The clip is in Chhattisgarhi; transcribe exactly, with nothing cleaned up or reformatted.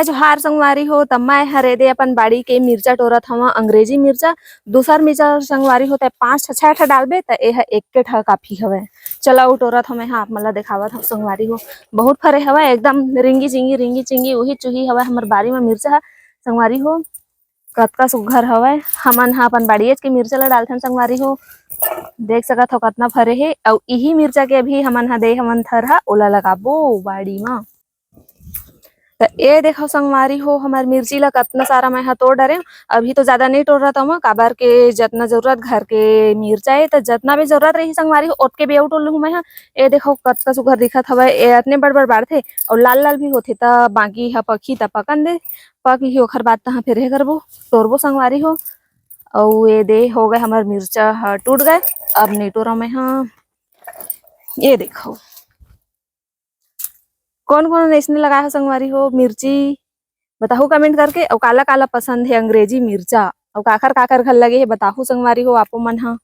जोहार संगवारी हो, त मैं हर एदे अपन बाड़ी के मिर्चा टोरत हवं, अंग्रेजी मिर्चा। दूसर मिर्चा संगवारी हो, त पांच ठा, छह ठा डालबे, त एह एक्के ठा काफी हवय। चला, उ टोरत हवं, मैं हा आप मन ला देखावत हवं संगवारी हो। बहुत फरे हवय, एकदम रिंगी चिंगी, रिंगी चिंगी, उही चुही हवय हमर बाड़ी म मिर्चा ह संगवारी हो। कतका सुग्घर हवय, हमन ह अपन बाड़ियेच के मिर्चा ला डालथन संगवारी हो। देख सकत हव कतना फरे हे, अउ इही मिर्चा के अभी हमन ह दे हवन थरहा, ओला लगाबो बाड़ी म। त ए देखव संगवारी हो, हमर मिर्ची ला कतना सारा मैं ह तोड़ डरेंव। अभी तो ज्यादा नइ टोरत हवं, काबर के जतना जरूरत घर के मिर्चा ए, त जतना भी जरूरत रही संगवारी हो, ओतके भी अउ टोर लूहूं मैं ह। ए देखव कतका सुघर दिखत हवय, ए अतने बड़ बड़ बाढ़थे अउ लाल लाल भी होथे, त बाकी ह पकही त पकन दे, पक लिही ओखर बाद तहां फेर हे करबो, टोरबो संगवारी हो। अउ ए दे हो गए हमर मिर्चा ह टूट गए, अब नइ टोरंव मैं ह। ए देखव कोन कोन अइसने लगाए हो संगवारी हो मिर्ची, बताहू comment करके। अउ काला काला पसंद हे अंग्रेजी मिर्चा, अउ काखर काखर घर लगे हे बताहू संगवारी हो आपो मन ह।